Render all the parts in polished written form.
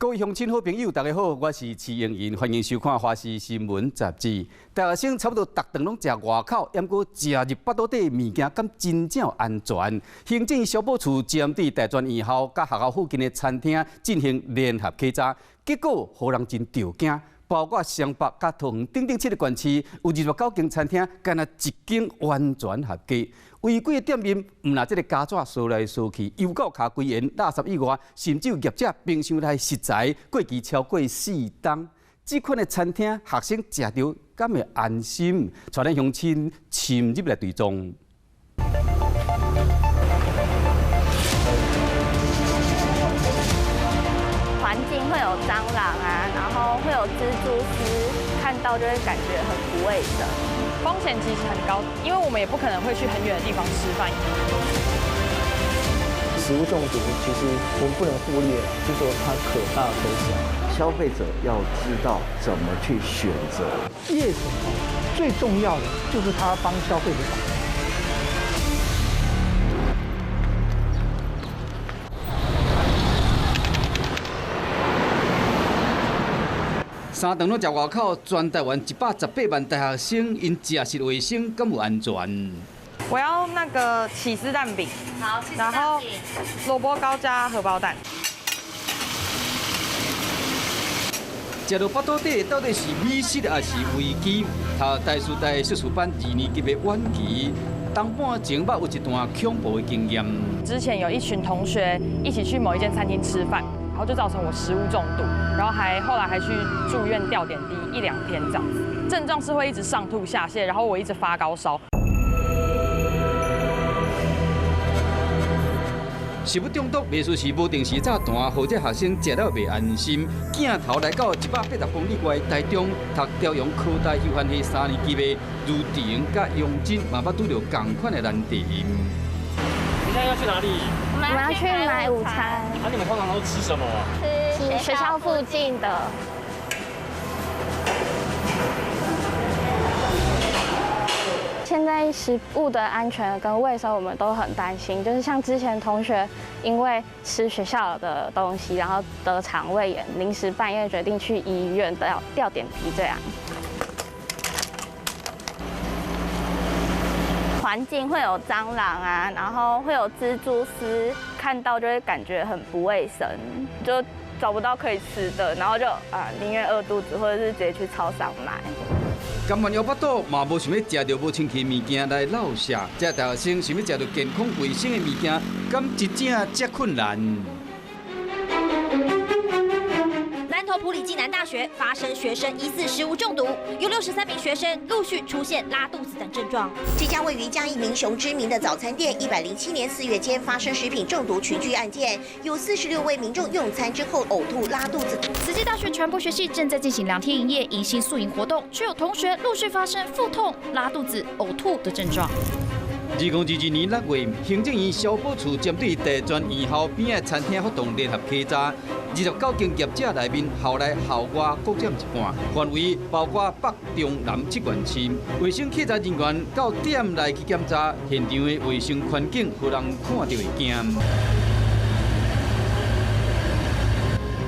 各位鄉親好朋友，大家好，我是徐英英，歡迎收看《華視新聞雜誌》。大學生差不多逐頓攏食外口，毋過食入腹肚底物件，敢真正安全？行政消保處針對大專院校佮學校附近的餐廳進行聯合稽查，結果予人真著驚。包括雙北佮桃園等等七个縣市，有29間餐廳，干焦一間完全合格。違規的店面，毋但這个膠紙掃來掃去，油垢卡規緣，垃圾以外，甚至有業者冰箱內食材過期超過4冬。這款的餐廳，學生食著敢會安心？帶恁鄉親深入來追蹤。環境會有蟑螂啊，然後會有蜘蛛絲，看到就會感覺很不衛生。風險其實很高，因為我們也不可能會去很遠的地方吃飯。食物中毒其實我們不能忽略，就是說它可大可小。消費者要知道怎麼去選擇。業者最重要的就是他幫消費者把關。三頓攏食外口，全台灣118萬大學生𪜶食食衛生敢有安全？我要那個起司蛋餅，好，然後蘿蔔糕加荷包蛋。食到腹肚底到底是美食還是危機？讀台師大碩士班二年級的婉琪，當半前捌有一段恐怖的經驗。之前有一群同學一起去某一間餐廳吃飯。然後就造成我食物中毒，然後還後來還去住院吊點滴一兩天這樣子，症狀是會一直上吐下瀉，然後我一直發高燒。食物中毒，袂輸是無定時炸彈，予這學生食了袂安心。鏡頭來到180公里外的台中，讀朝陽科大休閒系三年級的如婷佮楊真，嘛捌拄著仝款的難題。你現在要去哪裡？我們要去買午餐。啊，你們通常都吃什麼？吃學校附近的。現在食物的安全跟衛生，我們都很擔心。就是像之前同學因為吃學校的東西，然後得腸胃炎，臨時半夜決定去醫院吊點滴這樣。環境會有蟑螂啊，然後會有蜘蛛絲，看到就會感覺很不衛生，就找不到可以吃的，然後就啊寧願餓肚子，或者是直接去超商買。甘願枵腹肚，嘛無想欲食著無清氣物件來落舍。這大學生想欲食著健康衛生的物件，敢真正遮困難？南投埔里暨南大學發生學生疑似食物中毒，有63名學生陸續出現拉肚子等症狀。這家位於嘉義民雄知名的早餐店，107年4月間發生食品中毒群聚案件，有46位民眾用餐之後嘔吐、拉肚子。慈濟大學傳播學系正在進行2天1夜迎新宿營活動，卻有同學陸續發生腹痛、拉肚子、嘔吐的症狀。2022年6月，行政院消保處針對大專院校邊仔餐廳發動聯合稽查，29間業者內面，校內校外各佔一半，範圍包括北中南七縣市。衛生稽查人員到店內去檢查，現場的衛生環境，予人看著會驚。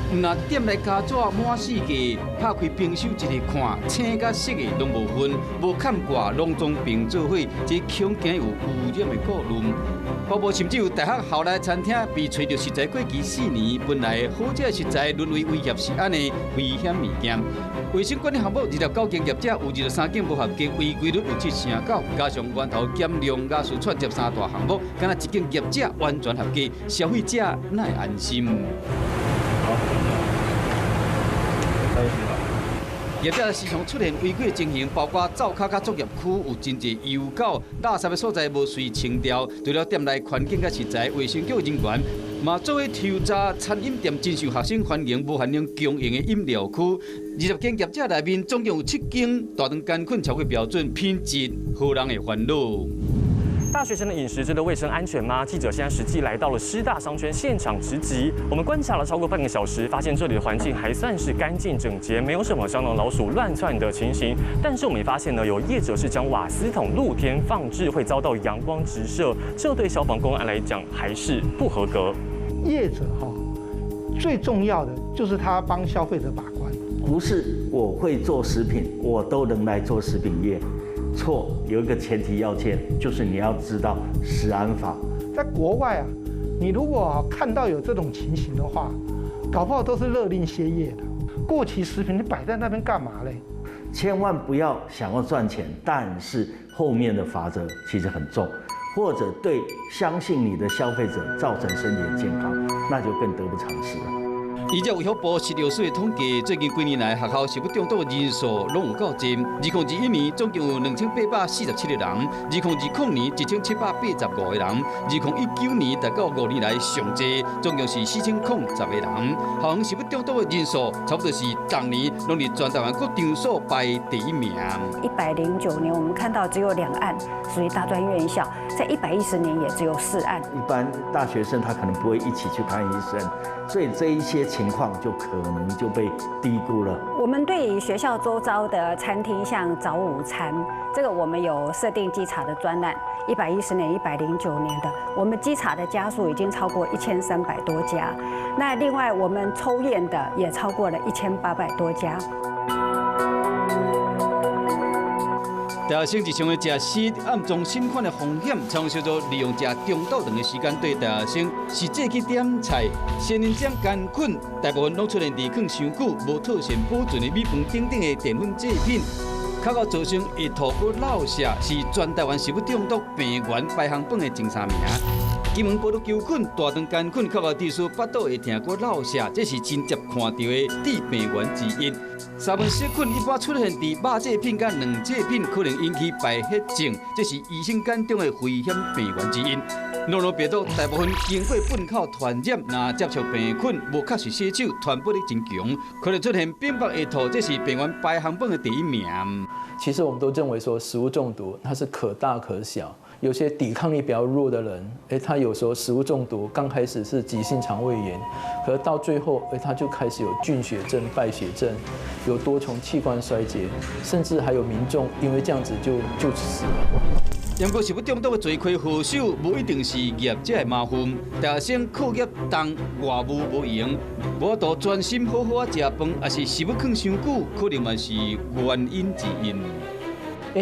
毋但店內膠紙滿四界，拍開冰箱一个看，青佮色的攏無分，無崁掛，攏總並做伙，這恐驚有污染的顧慮。北部甚至有大學校內餐廳被揣著食材過期4年，本來好食的食材淪為威脅食安的危險物件。衛生管理項目29間業者有23間無合格，違規率有7成9，加上源頭減量、瓦斯串接三大項目，干焦一間業者完全合格，消費者哪會安心？業者時常出現違規情形，包括灶跤佮作業區有真濟油垢、垃圾的所在無隨清掉。除了店內環境佮食材，衛生局人員嘛做伙抽查餐飲店，真受學生歡迎、無限量供應的飲料區。20間業者內面，總共有7間大腸桿菌超過標準，品質予人會煩惱。大學生的飲食真的衛生安全嗎？記者現在實際來到了師大商圈現場直擊，我們觀察了超過半個小時，發現這裡的環境還算是乾淨整潔，沒有什麼蟑螂、老鼠亂竄的情形。但是我們也發現呢，有業者是將瓦斯桶露天放置，會遭到陽光直射，這對消防公安來講還是不合格。業者哈，最重要的就是他幫消費者把關。不是我會做食品，我都能來做食品業。錯，有一個前提要件，就是你要知道食安法。在國外啊，你如果看到有這種情形的話，搞不好都是勒令歇業的。過期食品你擺在那邊幹嘛嘞？千萬不要想要賺錢，但是後面的罰則其實很重，或者對相信你的消費者造成身體的健康，那就更得不償失了。依照衛福部食藥署的統計，最近幾年來學校食物中毒的人數攏有夠濟。2021年總共有2847個人，2020年1785個人，2019年達到5年來上濟，總共是4010個人。校園食物中毒的人數，差不多是逐年攏佇全台灣各場所排第一名。109年我們看到只有2案屬於大專院校，在110年也只有4案。一般大學生他可能不會一起去看醫生，所以這一些情況就可能就被低估了。我們對於學校周遭的餐廳，像早午餐，這個我們有設定稽查的專案。110年、109年的，我們稽查的家數已經超過1300多家。那另外我們抽驗的也超過了1800多家。大學生日常的食食暗藏新款的風險，常常做利用食中晝頓的時間對大學生實際去點菜，仙人掌乾菌大部分攏出現佇囥傷久、無妥善保存的米飯等等的澱粉製品，較到造成下吐閣落瀉，是全台灣食物中毒病源排行榜的前3名。金門葡萄球菌、大腸桿菌，較到致使腹肚會疼閣落瀉，這是真常看到的致病源之一。沙門氏菌一般出現佇肉製品佮卵製品，可能引起敗血症，這是醫生眼中的危險病源之一。諾如病毒大部分經過糞口傳染，若接觸病菌無確實洗手，傳播力真強，可能出現病腹下吐，這是病源排行榜的第一名。其實我們都認為說食物中毒它是可大可小。有些抵抗力比較弱的人，他有時候食物中毒剛開始是急性腸胃炎，可是到最後，他就開始有菌血症、敗血症，有多重器官衰竭，甚至還有民眾因為這樣子就死了。不過食物中毒的罪魁禍首，無一定是業者的馬虎，大學生課業重，外務無閒，無法度專心好好仔食飯，抑是食物囥傷久，可能嘛是原因之一。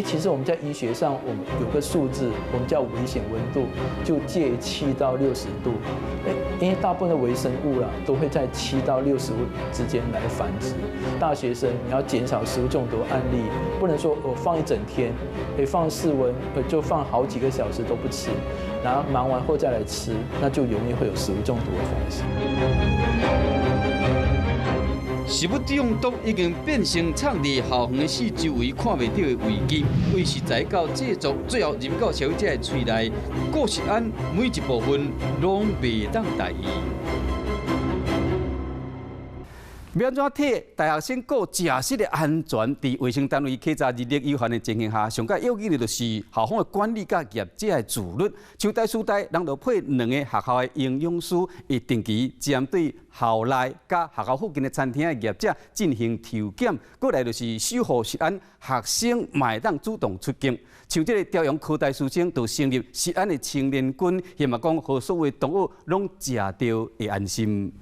其實我們在醫學上，我們有個數字，我們叫危險溫度，就介於7到60度。因為大部分的微生物啦，都會在7到60度之間來繁殖。大學生你要減少食物中毒案例，不能說我放一整天，放室溫，就放好幾個小時都不吃，然後忙完後再來吃，那就容易會有食物中毒的風險。食物中毒已經變成藏佇校園的四周圍看袂著的危機，為食材到製作，最後入到消費者的喙內，顧食安每一部分攏袂當大意。欲按怎替大學生顧食食的安全？佇衛生單位稽查人力有限的情形下，上蓋要緊的就是校方的管理佮業者的自律。像台師大，人就配2個學校的營養師，會定期針對校內佮學校附近的餐廳的業者進行抽檢。過來就是守護食安，學生嘛會當主動出擊。像這個朝陽科大師生就成立食安的青年軍，希望講予所有同學攏食著會安心。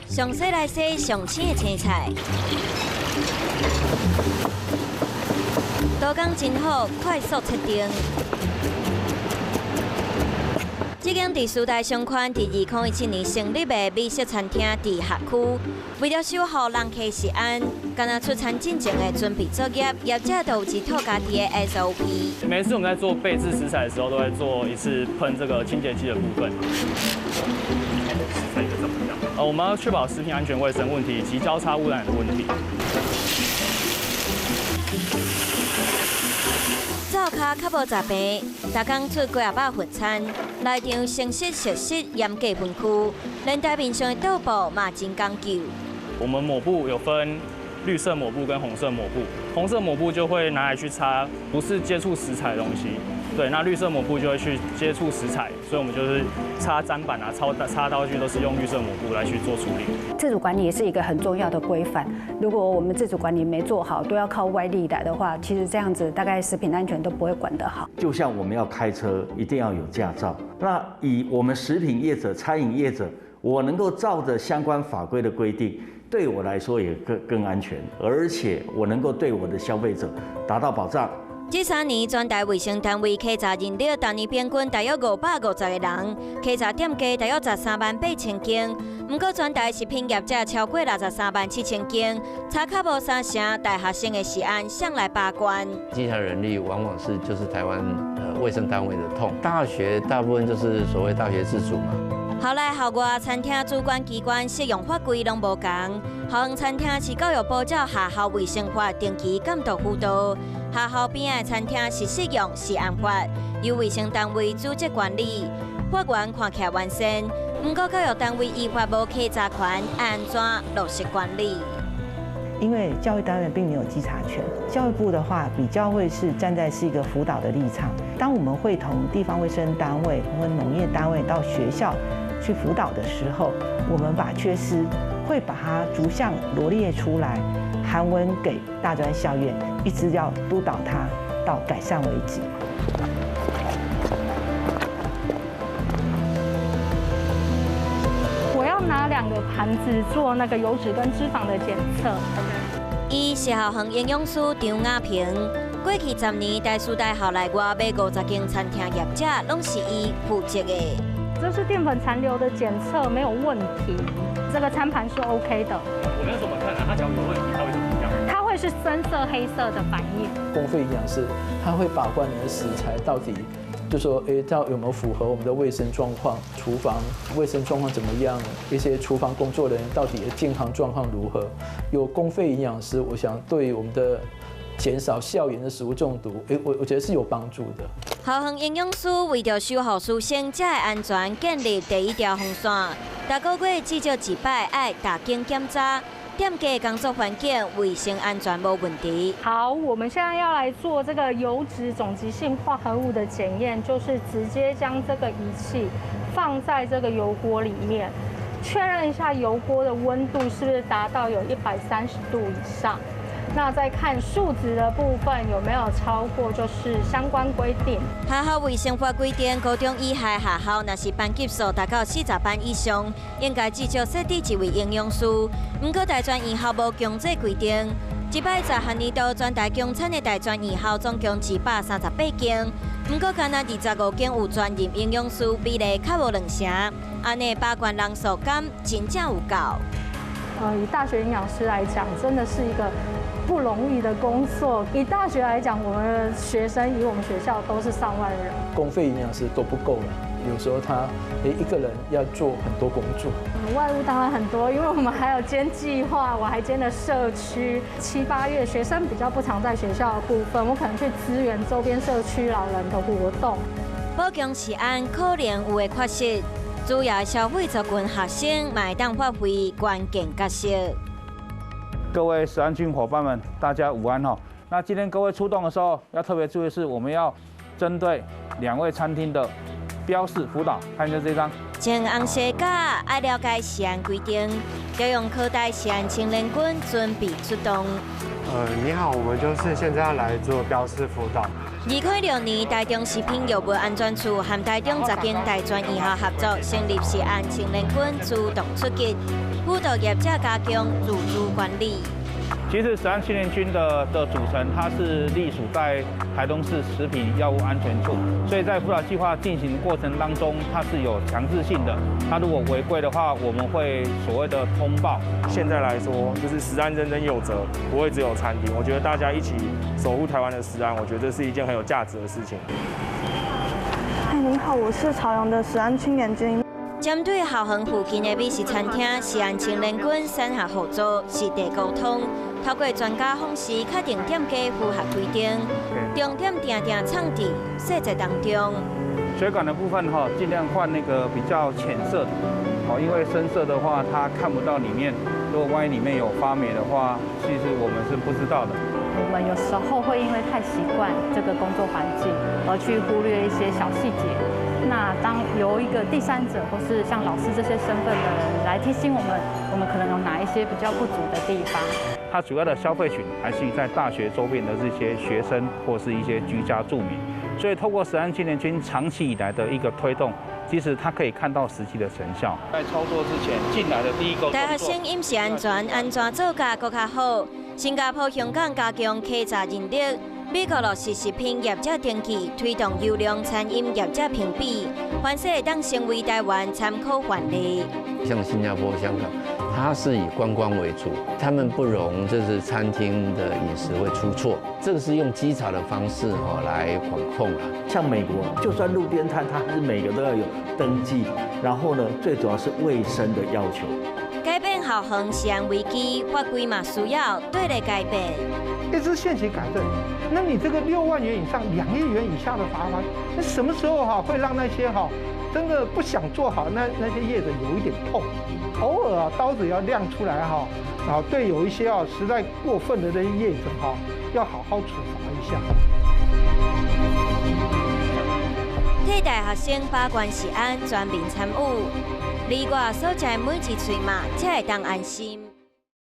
上洗來洗上青的青菜，刀工真好，快速切丁。這間佇師大商圈，佇2017年成立的美食餐廳，佇學區，為了守護人客食安，敢若出餐進前的準備作業，業者都有一套家己的 SOP。每次我們在做備製食材的時候，都會做一次噴這個清潔劑的部分。我們要確保食品安全衛生問題以及交叉污染的問題。灶跤較無雜病，逐工出幾仔百份餐，內場誠實熟食嚴格分區，連台面上的桌布嘛真講究。我們抹布有分綠色抹布跟紅色抹布，紅色抹布就會拿來去擦不是接觸食材的東西，对，那绿色抹布就會去接觸食材，所以我們就是擦砧板啊、擦刀具都是用綠色抹布來去做處理。自主管理也是一個很重要的規範。如果我們自主管理沒做好，都要靠外力來的話，其實這樣子大概食品安全都不會管得好。就像我們要開車，一定要有駕照。那以我們食品業者、餐飲業者，我能夠照着相關法規的規定，對我來說也更安全，而且我能夠對我的消費者達到保障。這3年，全台衛生單位稽查人力，逐年平均大約550個人，稽查店家大約13萬8千間。毋過，全台食品業者超過63萬7千間，差較無三成。大學生的食安誰來把關？稽查人力往往是就是台灣衛生單位的痛。大學大部分就是所謂大學自主嘛。校內校外餐廳主管機關適用法規攏無仝，校園餐廳是教育部照學校衛生法定期監督輔導，學校邊仔餐廳是適用食安法，由衛生單位組織管理，法源看起來完善，毋過教育單位依法無稽查權，按怎落實管理？因為教育單位並沒有稽查權，教育部的話比較會是站在是一個輔導的立場。當我們會同地方衛生單位或農業單位到學校去輔導的時候，我們把缺失會把它逐項羅列出來，函文給大專校院，一直要督導它到改善為止。我要拿2個盤子做那個油脂跟脂肪的檢測。伊是校園營養師張亞平，過去10年，台師大校內外買50間餐廳業者，攏是伊負責的。這是澱粉殘留的檢測沒有問題，這個餐盤是 OK 的。我們要怎麼看呢？它假如有問題，它會怎麼樣？它會是深色、黑色的反應。公費營養師他會把關你的食材到底，就說哎，這有沒有符合我們的衛生狀況？廚房衛生狀況怎麼樣？一些廚房工作人員到底的健康狀況如何？有公費營養師，我想對我們的減少校園的食物中毒，哎，我覺得是有幫助的。校園營養師為著守護師生食的安全，建立第一條防線。逐個月至少1擺愛踏間檢查，店家工作環境、衛生安全無問題。好，我們現在要來做這個油脂總極性化合物的檢驗，就是直接將這個儀器放在這個油鍋裡面，確認一下油鍋的溫度是不是達到有130度以上。那再看數值的部分有沒有超過，就是相關規定。學校衛生法規定，高中以下學校若是班級數達到40班以上，應該至少設置1位營養師。毋過大專院校無強制規定。這擺十學年度全台供餐的大專院校總共238間，毋過干焦25間有專任營養師，比例較無2成。按呢把關人數敢真正有夠？以大學營養師來講，真的是一個不容易的工作。以大學來講，我們的學生以我們學校都是上萬人，公費營養師都不夠了。有時候他一個人要做很多工作。外務當然很多，因為我們還有兼計劃，我還兼了社區。7、8月學生比較不常在學校的部分，我可能去支援周邊社區老人的活動。保強食安可能有的缺失，主要消費族群學生嘛會當發揮關鍵角色。各位食安軍夥伴們，大家午安哈。那今天各位出動的時候，要特別注意的是，我們要針對2位餐廳的標示輔導，看一下這張。穿紅西甲愛了解食安規定，朝陽科大食安青年軍準備出動。你好，我們就是現在要來做標示輔導。2016年，台中食品藥物安全處和台中10間大專院校合作，成立食安青年軍，主動出擊，輔導業者加強自主管理。其實食安青年軍的組成，它是隸屬在台東市食品藥物安全處，所以在輔導計劃進行過程當中，它是有強制性的。它如果違規的話，我們會所謂的通報。現在來說，就是食安人人有責，不會只有餐廳。我覺得大家一起守護台灣的食安，我覺得這是一件很有價值的事情。哎，您好，我是朝陽的食安青年軍。針對校園附近的美食餐廳，食安青年軍產學合作，實地溝通，透過專家訪視，確定店家符合規定，重點定定藏佇細節當中。所水管的部分哈，盡量換那個比較淺色的，哦，因為深色的話，它看不到裡面。如果萬一裡面有發霉的話，其實我們是不知道的。我們有時候會因為太習慣這個工作環境，而去忽略一些小細節。那當由一個第三者或是像老師這些身份的人來提醒我們，我們可能有哪一些比較不足的地方。它主要的消費群還是在大學周邊的這些學生或是一些居家住民，所以透過食安青年軍長期以來的一個推動，其實它可以看到實際的成效。在操作之前進來的第一個大學生飲食安全按怎做甲閣較好？新加坡、香港加強稽查人力，美國落實食品業者登記，推動優良餐飲業者評比，凡勢會當成為台灣參考範例。像新加坡、香港，它是以觀光為主，他們不容就是餐廳的飲食會出錯，這個是用稽查的方式哈來管控啦。像美國，就算路邊攤，它還是每個都要有登記，然後呢，最主要是衛生的要求。改變校園食安危機，法規嘛需要綴來改變。一直限期改正，那你這個6萬元以上2億元以下的罰款，那什麼時候哈會讓那些哈真的不想做好那些業者有一點痛？偶爾啊刀子要亮出來哈，啊對有一些啊實在過分的這些業者哈，要好好處罰一下。替大學生把關食安，全民參與。你我所食的每一喙嘛，才會當安心。